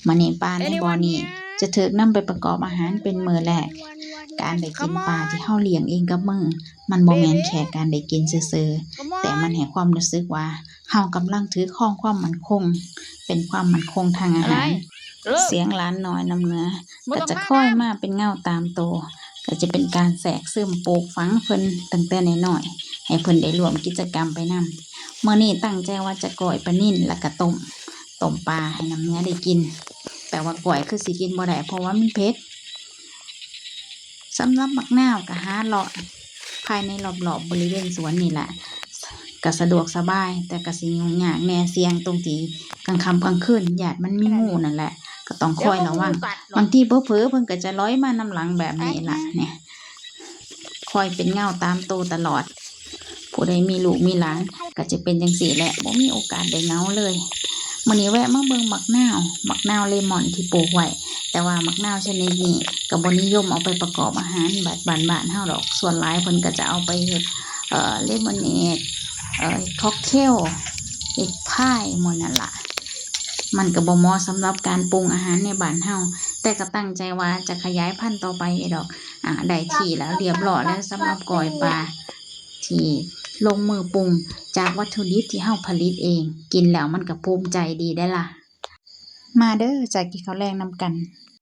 ມື້ນີ້ປາໃນບໍ່ນີ້ຈະຖືກນຳໄປປະກອບອາຫານເປັນມື້ແລກ. ການໄດ້ກິນປາທີ່ເຮົາລ້ຽງເອງກັບມື ມັນບໍ່ແມ່ນແຄ່ການໄດ້ກິນຊື່ໆ, ແຕ່ມັນໃຫ້ຄວາມຮູ້ສຶກວ່າເຮົາກຳລັງຖືຄອງຄວາມໝັ້ນຄົງ, ເປັນຄວາມໝັ້ນຄົງທາງອາຫານ. ສຽງຫຼານນ້ອຍນ້ຳເໜືອກໍຈະຄອຍມາເປັນເງົາຕາມໂຕ, ກໍຈະເປັນການແຊກຊຶມປູກຝັງເພິ່ນຕັ້ງແຕ່ນ້ອຍໆ ໃຫ້ເພິ່ນໄດ້ຮ່ວມກິດຈະກຳໄປນຳ. ມື້ນີ້ຕັ້ງໃຈວ່າຈະກ້ອຍປານິນ ແລ້ວກໍຕົ້ມ ຕົ້ມປາໃຫ້ນ້ຳເໜືອໄດ້ກິນ, ແຕ່ວ່າກ້ອຍຄືຊິກິນບໍ່ໄດ້ ເພາະວ່າມັນເຜັດ. ສຳລັບໝາກນາວກໍຫາເລາະພາຍໃນລອບໆບໍລິເວນສວນນີ້ແຫຼະ, ກໍສະດວກສະບາຍ, ແຕ່ກໍຊິຫຍຸ້ງຍາກແດ່ ສ່ຽງຕົງທີ່ກາງຄ່ຳກາງຄືນ ຢ້ານມັນມີງູນັ້ນແຫຼະ, ກໍຕ້ອງຄອຍລະວັງ. ບາງທີເຜີໆເພິ່ນກໍຈະລອຍມານຳຫຼັງແບບນີ້ລະ ແໜ່. ຄອຍເປັນເງົາຕາມໂຕຕະຫຼອດ. ຜູ້ໃດມີລູກມີຫຼານກໍຈະເປັນຈັ່ງຊີ້ແຫຼະ, ບໍ່ມີໂອກາດໄດ້ເຫງົາເລີຍ. ມື້ນີ້ແວະມາເບິ່ງໝາກນາວ, ໝາກນາວເລມອນທີ່ປູກໄວ້, ແຕ່ວ່າໝາກນາວຊະນິດນີ້ກໍບໍ່ນິຍົມເອົາໄປປະກອບອາຫານແບບບ້ານໆເຮົາດອກ. ສ່ວນຫຼາຍເພິ່ນກໍຈະເອົາໄປເຮັດ ເອີ ເລມອນເອດ, ເອີ ເຮັດຄັອກເທວ, ເຮັດພາຍ ໝູ່ນັ້ນລະ. ມັນກໍບໍ່ເໝາະສຳລັບການປຸງອາຫານໃນບ້ານເຮົາ, ແຕ່ກໍຕັ້ງໃຈວ່າຈະຂະຫຍາຍພັນຕໍ່ໄປດອກ. ອາ ໄດ້ທີ່ແລ້ວ ລຽບຮ້ອຍແລ້ວ ສຳລັບກ້ອຍປາທີ່ລົງມືປຸງຈາກວັດຖຸດິບທີ່ເຮົາຜະລິດເອງ, ກິນແລ້ວມັນກໍພູມໃຈດີໄດ໋ລະ. ມາເດີ ຈາກກິນເຂົ້າແລງນຳກັນ.